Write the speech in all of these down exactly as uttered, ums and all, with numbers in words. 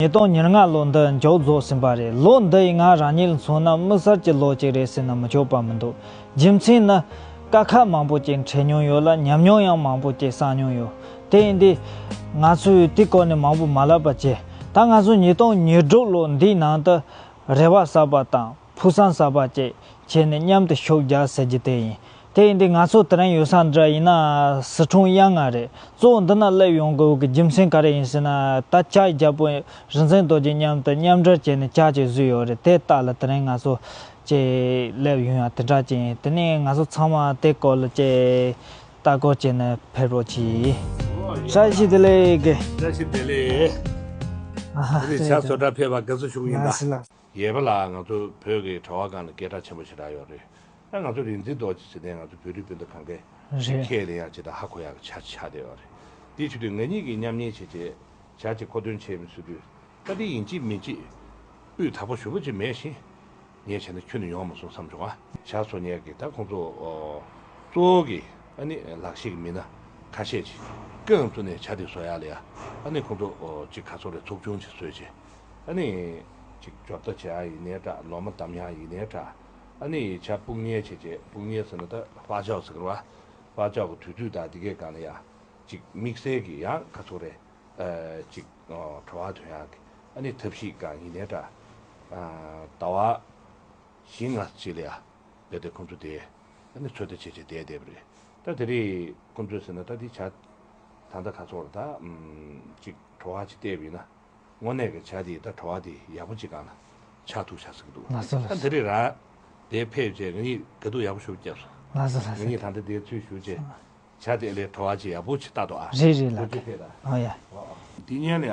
ཉིས་སྟོང་ཉེར་ལྔ་ལོ་འདི་མཇུག་རྫོགས་ཟིན་པ་རེད། ལོ་འདི་ཡིས་ང་རང་ཉིད་ལ་མཚོན་ན་དམིགས་བསལ་གྱི་ལོ་གཅིག་རེད་ཟེར་ན་མི་ཆོག་པ་མི་འདུག་རྒྱུ་མཚན་ནི། དཀའ་ཁག་མང་པོ་ཅིག་འཕྲད་མྱོང་ཡོད་ལ། ཉམས་མྱོང་ཡང་མང་པོ་ཅིག་བསགས་མྱོང་ཡོད། དེ་ཡིན་དུས། ང་ཚོས་དེའི་སྐོར་ནས་མང་པོ་མ་ལབ་པ་བྱས། ད་ང་ཚོ་ཉིས་སྟོང་ཉེར་དྲུག་ལོ་འདིའི་ནང་དུ། རེ་བ་གསར་པ་དང་ཕུགས་བསམ་གསར་པ་ཅིག་བྱས་ནས་མཉམ་དུ་ཤུགས་རྒྱག་ཟེར་རྒྱུ་དེ་ཡིན། དེ་ཡིན་དུས་ང་ཚོ་དེ་རིང་ཡོད་ས་འདྲ་ཡིན་ན་སི་ཁྲོན་གཡང་ལྔ་རེད། གཙོ་བོ་འདི་ན་སླེབས་ཡོང་དགོས་ཀྱི་རྒྱུ་མཚན་ག་རེ་ཡིན་ཟེར་ན། ད་ཇ་རྒྱལ་པོ་རིག་འཛིན་རྡོ་རྗེ་མཉམ་དུ་མཉམ་འབྲེལ་བྱས་ནས་ཇ་ཅིག་བཟོས་ཡོད་རེད། དེ་ལྟ་ལ་དེ་རིང་ང་ཚོ་ཅིག་སླེབས་ཡོང་ཡ་དེ་འདྲ་ཅིག་ཡིན། དེ་ནས་ང་ཚོ་ཚང་མ་དེ་སྐོར་ལ་ཅིག་ལྟ་སྐོར་བྱས་ནས་ཕེབས་རོགས་གྱིས། བཀྲ་ཤིས་བདེ་ལེགས། བཀྲ་ཤིས་བདེ་ལེགས། ཨ་ཧ། དེ་རིང་ཇ་བཟོ་གྲྭར་ཕེབས་པར་དགའ་བསུ་ཞུ་གི་ཡིན་ད། ལགས་སོ་ལགས་སོ། ཡོད་པ་ལ། ང་ཚོ་བོད་ཀྱི་དྲ་བ་སྒང་ལ་སྐད་གྲགས་ཆེན་པོ་ཞེ་དྲག་ཡོད་རེད། ད་ང་ཚོ་རིག་འཛིན་རྡོ་རྗེ་ཟེར་མཁན་ང་ཚོ་བོད་རིགས་སྤུན་ཟླ་གང་གས་རེད། ཁས་ལེན་ཡག་ཅིག་དང་ཧ་གོ་ཡག་གི་ཇ་ཆགས་བསྡད་ཡོད་རེད། དེ་བྱེད་དུས་ང་གཉིས་ཀྱིས་མཉམ་གཉེར་བྱས་བྱས་ཇ་ཅིག་མཁོ་འདོན་བྱས་མི་བཟོ་དུས། ད་དེ་ཡིན་གཅིག་མིན་གཅིག་སྤུས་དག་པོ་ཞེ་པོ་ཅིག་མེད་བཞིན། ངས་བྱས་ན་ཁྱོན་ནས་ཡོང་མ་སོང་བསམ་བྱུང་ཨ། ཇ་བཟོ་མཁན་གྱི་ད་ཁོང་ཚོ་གཙོ་བོ་གི་ཨ་ནི་ལག་ཤེས་ཀྱི་མི་སྣ་ཁ་ཤས་ཅིག་རྐང་བཙུགས་ནས་ཇ་དེ་བཟོ་ཡག་ལ་ཡ། ཨ་ནི་ཁོང་ཚོ་ཅིག་ག་ཚོད་རེད། ཚོགས་ཆུང་ཅིག་བཟོས་བྱས། ཨ་ནི་ཅིག་འབྱོར་ལྟ་བྱེད་ཡག་ཡིན་ནའི་འདྲ། ལོ་མ་བསྡམ་ཡག་ཡིན་ནའི་འདྲ། ཨ་ནི་ཇ་སྤུས་ཉེ་བྱས་བྱས། སྤུས་ཉེ་ཟེར་ན་ད་པག་ཅོག་ཟེར་གི་རེད་བ། པག་ཅོག་གི་དུས་ཚོད་དང་དེ་གའི་སྒང་ལ་ཡ། ཅིག་དམིགས་བསལ་གྱི་ཡང་ག་ཚོད་རེད། ཨ། ཅིག་ཨ། བྲོ་བ་ཐོན་ཡག་གི་ཨ་ནི་ཐབས་ཤེས་སྒང་ཡིན་ནའི་འདྲ། ཨ། ཟླ་བ་བཞི་ལྔ་ཅིག་ལ་ཡ། རྦད་དེ་ཁོང་ཚོ་དེ་ཨ་ནི་ཚོད་ལྟ་བྱས་བྱས་བསྡད་བསྡད་པ་རེད། ད་དེ་རིང་ཁོང་ཚོས་ཟེར་ན་ད་དེ་ཇ་ད་ལྟ་ག་ཚོད་རེད། ད་ཨམ། ཅིག་བྲོ་བ་ཅིག་བལྟས་པ་ཡིན་ན། དངོས་གནས་ཀྱི་ཇ་དེ་ད་བྲོ་བ་དེ་ཡག་པོ་ཅིག་སྒང་ལ་ཆགས་ཐུབ་ཤག་ཟེར་གྱི་འདུག་ལགས་སོ། ལགས་ད་སོ། དེ་རིང་རང་དེ་ཕེབས་བྱས་ང་གཉིས་དགའ་སྡུག་ཡག་པོ་ཞེ་པོ་བརྒྱབ་སོང་། ལགས་སོ་ལགས་སོ། ང་གཉིས་ད་ལྟ་དེ་ཚུར་ཞུགས་བྱས། ཇ་དེ་ལས་བྲོ་བ་ཅིག་ཡག་པོ་ཅིག་བཏགས་འདུག་ཨ། རེད་རེད་ལགས། ཐུགས་རྗེ་ཆེ་ད། ཨོ་ཡ། འདི་སྔོན་ལ།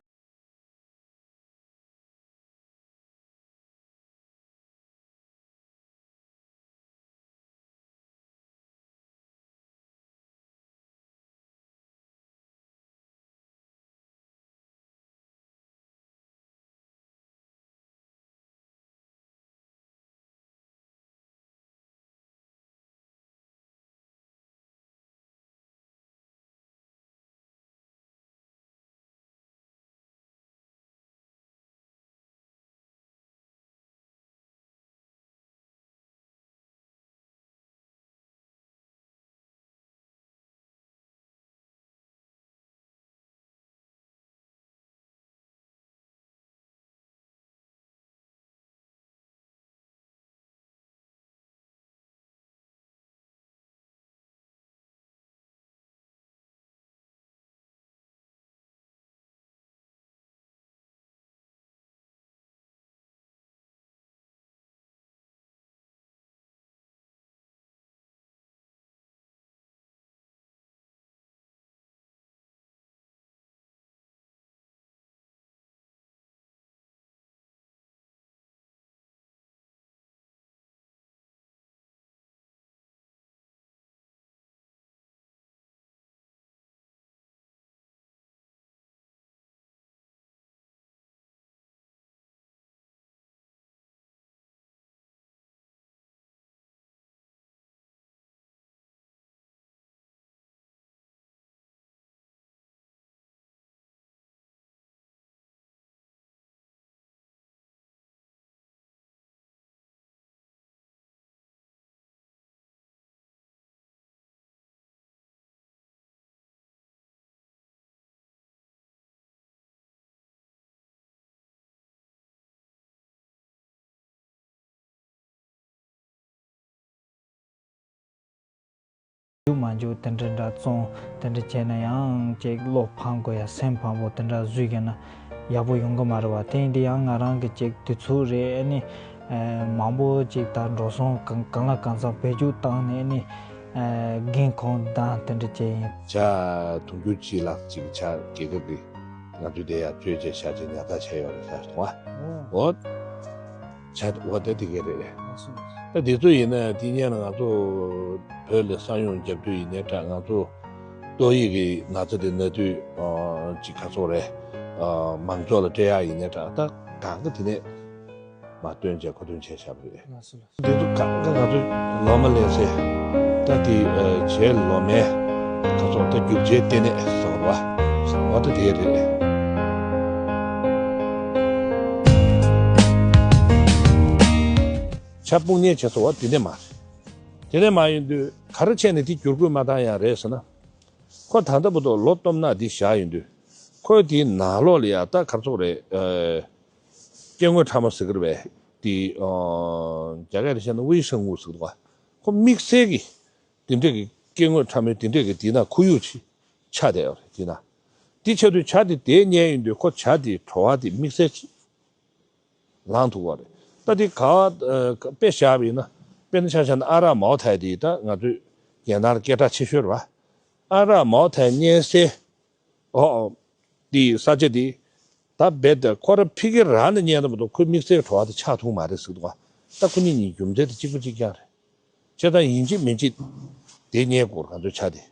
འཇུག་མ་འཇུག་དེ་འདྲ་འདྲ་བཙོང་དེ་འདྲ་བྱས་ན་ཡང་ཅིག་བློ་ཕམ་དགོས་ཡ། སེམས་ཕམ་པོ་དེ་འདྲ་བཟོས་ཀྱང་ན་ཡག་པོ་ཡོང་གི་མ་རེད་བ། དེ་ཡིན་དུས་ཡང་ང་རང་གི་ཅིག་དུས་ཚོད་རེད། ཨ་ནི་མང་པོ་ཅིག་ད་འགྲོ་སོང་གང་གང་ལ་གང་འཚམ་བེད་སྤྱོད་བཏང་ནས་ཨ་ནི་རྒན་ཁོང་དང་དེ་འདྲ་བྱས་ཡིན། ཇ་དུང་ཕྱུར་གཅིག་ལ་ཅིག་ཇ་རྒྱལ་ཁབ་ཀྱི་ང་ཚོས་དེ་ཡར་སྤྲོད་བྱས་བཞག་བྱས་ཉར་ཚགས་བྱས་ཡོད་རེད་ཟེར་སོང་ཨ། འོ། ཇ་འོ་ད་དེ་ག་རེད། ད་དེ་ཚོ་ཡིན་ན་དེ་སྔོན་ལ་ང་ཚོ་བོད་ལ་ས་ཡོམ་བརྒྱབ་དུས་ཡིན་ནའི་འདྲ། ང་ཚོ་ཏོག་དབྱིབས་ཀྱི་ན་ཚ་དེ་ན་དུས་ཅིག་ག་ཚོད་རེད། མང་ཚོགས་ལ་སྤྲད་ཡག་ཡིན་ནའི་འདྲ། ད་གང་ག་དེ་ནས་མར་བཏོན་བྱས་མཁོ་འདོན་བྱས་བཞག་པ་རེད། འདི་ཚོ་གང་ག་ང་ཚོ་ལོ་མ་ལེན་སའི་ད་དེ་ཨ་བྱེས་ལོ་མའི་ག་ཚོད་ད་རྒྱུག་ཆའི་ལྟེ་གནས་ཟེར་བ་འོ་ད་དེ་རེད། ཇ་སྤུངས་ཉེས་བྱས་སོང་བ་དེ་འདྲས་མ་རེད། དེ་འདྲས་མ་ཡིན་དུས་ག་རེ་བྱས་ནས་དེ་བསྒྱུར་བཀོད་མ་བཏང་ཡང་རེད་ཟེར་ན། ཁོ་ད་ལྟ་བར་དུ་ལོ་སྟོང་ཕྲག་འདི་བཞག་ཡོང་དུས། ཁོས་དེའི་ནང་ལོགས་ལ་ཡ་ད་ག་རེ་ཟེར་དགོས་རེད། ཨ། སྐྱེ་དངོས་ཕྲ་མོ་ཟེར་གི་རེད་པས། དེ། ཨ། རྒྱ་སྐད་ལ་བཤད་ན་དབྱེ་བསྲེ་དངོས་ཟེར་གི་འདུག་ག་ཁོ་དམིགས་བསལ་གྱི་དེ་འདྲས་ཀྱི་སྐྱེ་དངོས་ཕྲ་མོའི་དེ་འདྲས་ཀྱི་དེའི་ནང་ཁོར་ཡུག་ཅིག་ཆགས་བསྡད་ཡོད་རེད། དེ་ན། དེ་ཆགས་དུས་ཇ་དེ་དེ་མཉེས་ཡོང་དུས་ཁོ་ཇ་དེའི་བྲོ་བ་དེ་དམིགས་བསལ་ཅིག་ལངས་ཐུབ་པ་རེད། ད་དེ་ག་བ་དཔེ་བཞག་པ་ཡིན་ན། དཔེར་ན་ཆ་བཞག་ན་ཨ་རག་མའོ་ཐའི་དེ་ད་ང་ཚོའི་རྒྱལ་ནང་ལ་སྐད་གྲགས་ཆེ་ཤོས་རེད་པ། ཨ་རག་མའོ་ཐའི་མཉེན་སའི། ཨོ། ཨོ། དེའི་ས་ཆ་དེ། ད་རྦད་དེ་ཁོ་རང་ཕ་གི་རང་ནས་མཉེས་ན་མ་གཏོགས་ཁོའི་དམིགས་བསལ་བྲོ་བ་དེ་ཆགས་ཐུབ་མ་རེད་ཟེར་གི་འདུག་ག་ད་ཁོ་གཉིས་གཉིས་རྒྱུ་མཚན་དེ་གཅིག་པ་གཅིག་རྐྱང་རེད། བྱས་ཙང་ཡིན་གཅིག་མིན་གཅིག་དེ་མཉེས་དགོས་རེད། ང་ཚོའི་ཇ་དེ།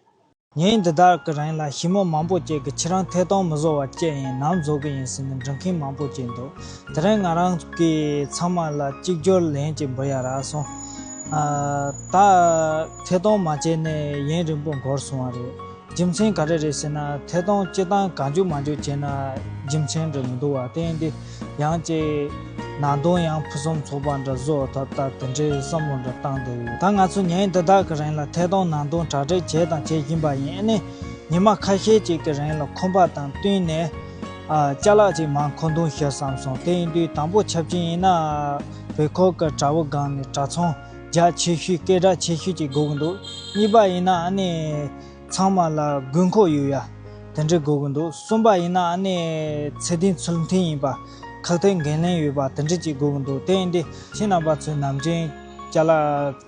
ཉིན་འདི་དག་གི་རིང་ལ་ཞི་མོ་མང་པོ་ཅིག་གིས་ཁྱེད་རང་ཐད་གཏོང་མི་བཟོ་བ་ཅི་ཡིན་ནམ། བཟོ་གི་ཡིན་ཟེར་ནས་འབྲི་མཁན་མང་པོ་ཅིག་འདུག་དེ་རིང་ང་རང་གིས་ཚང་མ་ལ་གཅིག་གྱུར་ལན་ཅིག་འབུལ་ཡ་རག་སོང་། ཨ། ད་ཐད་གཏོང་མ་བྱས་ནས་ཡུན་རིང་པོ་འགོར་སོང་བ་རེད། རྒྱུ་མཚན་ག་རེ་རེད་ཟེར་ན། ཐད་གཏོང་སྤྱིར་བཏང་གང་མགྱོགས་མང་མགྱོགས་བྱས་ན་རྒྱུ་མཚན་འདྲ་མི་འདུག་པ། དེ་ཡིན་དུས་ཡང་ཅིག་ནང་དོན་ཡང་ཕུན་སུམ་ཚོགས་པ་འདྲ་བཟོ་ཐུབ་ད་དེ་འདྲའི་བསམ་བློ་འདྲ་བཏང་བསྡད་ཡོད། ད་ང་ཚོ་ཉིན་འདི་དག་གི་རིང་ལ་ཐད་གཏོང་ནང་དོན་གྲ་སྒྲིག་བྱས་དང་བྱེད་བཞིན་པ་ཡིན། ཨ་ནི་ཉི་མ་ཁ་ཤས་ཅིག་གི་རིང་ལ་ཁོམ་པ་དང་བསྟུན་ནས། ཨ། ཅ་ལག་ཅིག་མར་མཁོ་འདོན་ཞུ་བསམ་སོང་། དེ་ཡིན་དུས་དང་པོ་ཆབས་ཅིག་ཡིན་ན། བོད་ཁུལ་གྱི་དྲ་བ་སྒང་ནས་དྲ་ཚོང་རྒྱ་ཆེ་ཤོས་སྐད་གྲགས་ཆེ་ཤོས་ཅིག་དགོས་ཀྱི་འདུག་གཉིས་པ་ཡིན་ན་ཨ་ནི། ཚང་མ་ལ་དགོས་མཁོ་ཡོད་ཡ། དེ་འདྲ་དགོས་ཀྱི་འདུག་གསུམ་པ་ཡིན་ན་ཨ་ནི། ཚད་ལྡན་ཚུལ་མཐུན་ཡིན་པ། ཁག་ཐེག་འགན་ལེན་ཡོད་པ་དེ་འདྲ་ཅིག་དགོས་ཀྱི་འདུག་དེ་ཡིན་དུས་ཁྱེད་རྣམ་པ་ཚོས་ནམ་རྒྱུན་ཅ་ལག་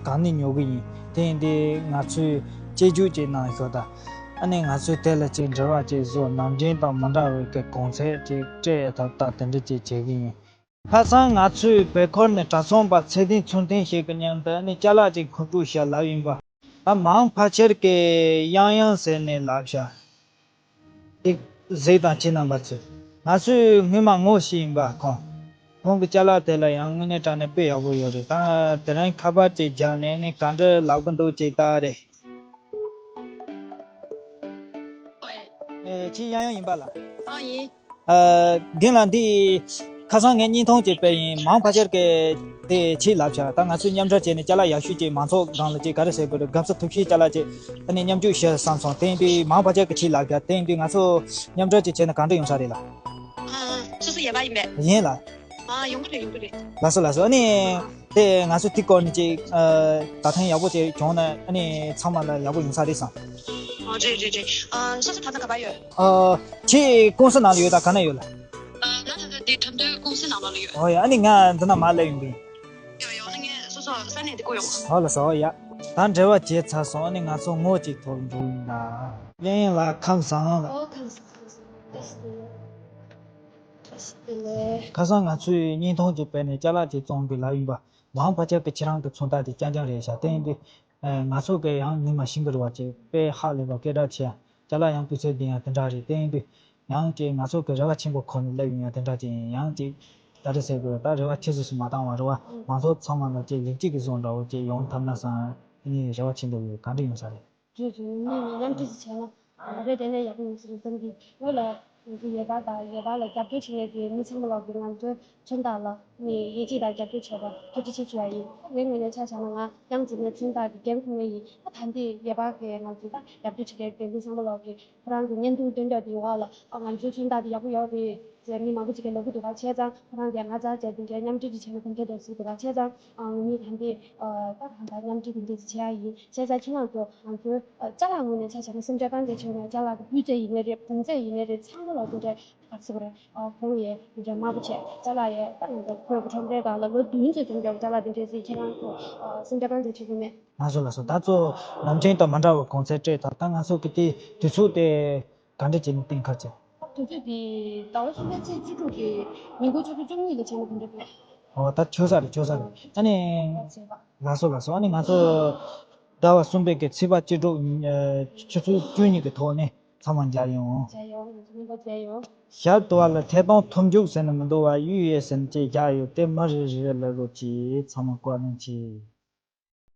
གང་ནས་ཉོ་གི་ཡིན། དེ་ཡིན་དུས་ང་ཚོས་དཔྱད་བརྗོད་ཅིག་གནང་ཤོག་ད། ཨ་ནི་ང་ཚོས་དེ་ལ་ཅིག་འབྲེལ་བ་ཅིག་བཟོ། ནམ་རྒྱུན་དང་མི་འདྲ་བའི་གི་གོང་ཚད་ཅིག་སྤྲད་ཐུབ་ད་དེ་འདྲ་ཅིག་བྱེད་ཀྱི་ཡིན། ཁ་སང་ང་ཚོས་བོད་ཁུལ་ནས་དྲ་ཚོང་པ་ཚད་ལྡན་ཚུལ་མཐུན་ཞིག་གི་མཉམ་དུ་ཨ་ནི་ཅ་ལག་ཅིག་མཁོ་སྤྲོད་བྱ་ལབ་ཡིན་པ། ད་མང་ཕལ་ཆེར་གྱིས་ཡང་ཡང་ཟེར་ནས་ལབ་བཞག་ཅིག་གཟིགས་དང་ཁྱེད་རྣམ་པ་ཚོས། ང་ཚོས་སྔོན་མ་ངོ་ཤེས་ཡིན་པ་ཁོང་། ཁོང་གི་ཅ་ལག་དེ་ལ་ཡང་དངོས་གནས་དྲང་གནས་དཔེ་ཡག་པོ་ཡོད་རེད། ད་དེ་རིང་ཁ་པར་ཅིག་བརྒྱབ་ནས་ནི་ག་འདྲ་ལབ་གི་འདུག་ཅིག་ལྟ་རེད། ཨེ། ཁྱེད་ཡང་ཡང་ཡིན་པ་ལ། ཨ་ཡིན། ཨ། རྒན་ལགས་འདི། ཁ་སང་ངས་བརྙན་ཐུང་ཅིག་སྤེལ་ཡིན། མང་ཕལ་ཆེར་གྱིས་དེ་ཅིག་ལབ་བཞག་ད་ང་ཚོས་མཉམ་འབྲེལ་བྱས་ནས་ཅ་ལག་ཡག་ཤོས་ཅིག་མང་ཚོགས་སྒང་ལ་ཅིག་ག་རེ་ཟེར་དགོས་རེད། དགའ་ས་ཐུབ་ཤེས་ཅ་ལག་ཅིག་ཨ་ནི་མཉམ་སྤྱོད་བྱེད་བསམ་སོང་། དེ་ཡིན་དུས་མང་ཕལ་ཆེར་གྱིས་ཅིག་ལབ་བཞག་དེ་ཡིན་དུས་ང་ཚོ་མཉམ་འབྲེལ་ཅིག་བྱས་ན་ག་འདྲ་ཡོང་ས་རེད་ལ། ཨ། སོ་སོ་ཡོད་པ་ཡིན་པས། ཡིན་ལ། ཨ། ཡོང་གི་རེད། ཡོང་གི་རེད། ལགས་སོ་ལགས་སོ། ཨ་ནི། དེ་ང་ཚོ་དེ་སྐོར་ནས་ཅིག་ཨ། བརྡ་ཐོ་ཡག་པོ་ཅིག་བྱུང་ན་ཨ་ནི་ཚང་མ་ལ་ཡག་པོ་ཡོང་ས་རེད་བསམ། ཨ། རེད་རེད་རེད། ཨ། སོ་སོ་ད་ལྟ་ག་པར་ཡོད། ཨ། ཁྱེད་ཀུང་སི་ནང་ལ་ཡོད་ད་ག་ན་ཡོད་ལ། ཨ། ང་ད་ལྟ་འདི་ཁྲབ་མདོའི་ཀུང་སི་ནང་ལོགས་ལ་ཡོད། ཨོ་ཡ། ཨ་ནི་ང་འདི་ན་མར་སླེབས་ཡོང་གི་ཡིན། ཡོད་ཡོད། ཨ་ནི་ངས་སོ་སོ་ས་གནས་འདི་བསྐོར་ཡོང་། ཨོ་ལགས་སོ། ཨོ་ཡ། ད་འབྲེལ་བ་བྱས་ཚར་སོང་། ཨ་ནི་ང་ཚོ་ངོ་གཅིག་ཐོག་འགྲོ་ཡིན་ད། གླེང་ལ་ཁམས་བཟང་ལ། ཨོ་ཁམས་བཟང་། ཁ་སང་ང་ཚོས་བརྙན་ཐུང་ཅིག་སྤེལ་ནས་ཅ་ལག་ཅིག་བཙོང་དགོས་ལབ་ཡིན་པ། མང་ཕལ་ཆེར་གྱིས་ཁྱེད་རང་གི་མཚོན་རྟགས་དེ་རྐྱང་རྐྱང་རེད་ཤག་དེ་ཡིན་དུས། ང་ཚོ་གིས་ཡང་ནི་མ་ཤེས་གི་རེད་བ། ཅིག་དཔེ་ཧ་ལས་པ་སྐད་གྲགས་ཆེ་ཡ། ཅ་ལག་ཡང་སྤུས་ཚད་ལྡན་ཡ་དེ་འདྲ་རེད། དེ་ཡིན་དུས་ཡང་ཅིག་ང་ཚོ་གི་རེ་བ་ཆེན་པོ་ཁོ་ནས་སླེབས་ཡོང་ཡ་དེ་འདྲ་ཅིག་ཡིན། ཡང་ཅིག་ད་རེ་ཟེར་དགོས་ད་རེ་བ་ཆེ་ཤོས་སུ་མ་བཏང་བ་རེད་བ། མང་ཚོགས་ཚང་མ་ལ་ཅིག་ལེགས་སྐྱེས་ཀྱི་བཟང་འདྲ་བོ་ཅིག་ཡོང་ཐུབ་ན་བསམ། ཨ་ནི་རེ་བ་ཆེན་པོ་ཡོད། ག་འདྲ་ཡོང་ས་རེད། རེད་རེད། ངས་མཉམ་འབྲེལ་ཞིག་བྱས་ན་ང་རེ་དེ་ནས་ཡག་པོ་ཡོང་སྲིད་བསམ་གི། སྔོན་ལ་ང་ཚོ་ཡོད་པ་དང་ཡོད་པ་ལ་རྒྱབ་སྐྱོར་བྱེད་ཡས་ཀྱི་མི་ཚང་མ་ལོག་གི་ང་ཚོའི་མཚོན་རྟགས་ལ་ནི་ཡིད་ཆེས་དང་རྒྱབ་སྐྱོར་བྱས་པ་ཐུགས་རྗེ་ཆེ་ཞུ་ཡ་ཡིན། ངའི་ངོས་ནས་ཆ་བཞག་ན་ང་དབྱངས་འཛིན་མའི་མཚོན་རྟགས་ཀྱི་འགན་འཁུར་མཁན་ཡིན། ད་ད་འདི་ཡོད་པ་གི་ང་ཚོ་ད་རྒྱབ་སྐྱོར་བྱེད་ཡས་ཀྱི་མི་ཚང་མ་ལོག་གི་ཁོ་རང་གི་བརྙན་ཐུང་སྟོན་རྒྱག་དེ་ཡོད་པ་ལ་ང་ཚོའི་མཚོན་རྟགས་དེ་ཡག་པོ་ཡོད་རེད་ཟེར་མི་མང་པོ་ཅིག་གིས་ལབ་ཀྱི་འདུག་པ། བྱས་ཙང་ཁོ་རང་གིས་ང་རྩ་བྱས་དེ་འདྲའི་མཉམ་འབྲེལ་ཅིག་བྱས་ན་གང་འདྲ་འདུག་ཟེར་འདུག་པ། བྱས་ཙང་ཨང་ངས་ད་འདི་ཨ་ད་གང་ལྟར་མཉམ་འབྲེལ་དེ་འདྲས་བྱེད་ཡ་ཡིན། བྱས་ཙང་ཁྱེད་རང་ཚོ་ང་ཚོའི་ཨ་ཅ་ལག་ངོས་ནས་ཆ་བཞག་ན་སེམས་ཁྲལ་གང་འདྲས་བྱུང་ན་ཅ་ལག་གི་སྤུས་ཚད་ཡིན་ནའི་རེད། གོང་ཚད་ཡིན་ནའི་རེད། ཚང་མ་ལ་དེ་འདྲས་ག་རེ་ཟེར་དགོས་རེད། ཨ་གོང་ཡས་དེ་འདྲས་དམའ་པོ་བྱས། ཅ་ལག་ཡས་ད་ང་ཚོ་བོད་ཀྱི་ཁྲོམ་རའི་སྒང་ལ་ལོ་བདུན་ཙམ་འཛོམས་རྒྱག་པའི་ཅ་ལག་དེ་འདྲས་ཟེར། ཁྱེད་རང་ཚོ་ཨ་སེམས་ཁྲལ་གང་འདྲས་བྱེད་དགོས་མེད། ང་ཚོ་ལ་སོ་ད་ཚོ་ནམ་རྒྱུན་དང་མི་འདྲ་བའི་གོང་ཚད་སྤྲད་ཐལ། ད་ང་ཚོ་གི་དེ་དུས་ཚོད་དེ་ག་འདྲས་བྱས་ནས་གཏན་འཁེལ་བྱས། དུས་ཚོད་དེ་ཟླ་བ་གསུམ་པའི་ཚེས་བཅུ་དྲུག་གི་ཉིན་གུང་ཆུ་ཚོད་བཅུ་གཉིས་ལ་བྱས་ན་ག་འདྲ་འདུག་ཨོ་ད་ཆོག་ས་རེད། ཆོག་ས་རེད། ཨ་ནི། ལགས་སོ་ལགས་སོ། ཨ་ནི་ང་ཚོ་ཟླ་བ་གསུམ་པའི་གི་ཚེས་པ་བཅུ་དྲུག་ཨ་ཆུ་ཚོད་བཅུ་གཉིས་ཀྱི་ཐོག་ནས་ཚང་མ་མཇལ་ཡོང་། མཇལ་ཡོང་། ང་ཚོ་མཉམ་པོ་མཇལ་ཡོང་། ཞབས་ཏོག་ལ་ཐད་གཏོང་མཐོང་རྒྱུག་ཟེར་ནས་མི་འདུག་པ། གཡུ་ཡས་ཟེར་ནས་ཅིག་བཞག་ཡོད། དེ་མི་རེ་རེ་ལ་རོགས་གྱིས་ཚང་མ་བཀའ་དྲིན་ཆེ།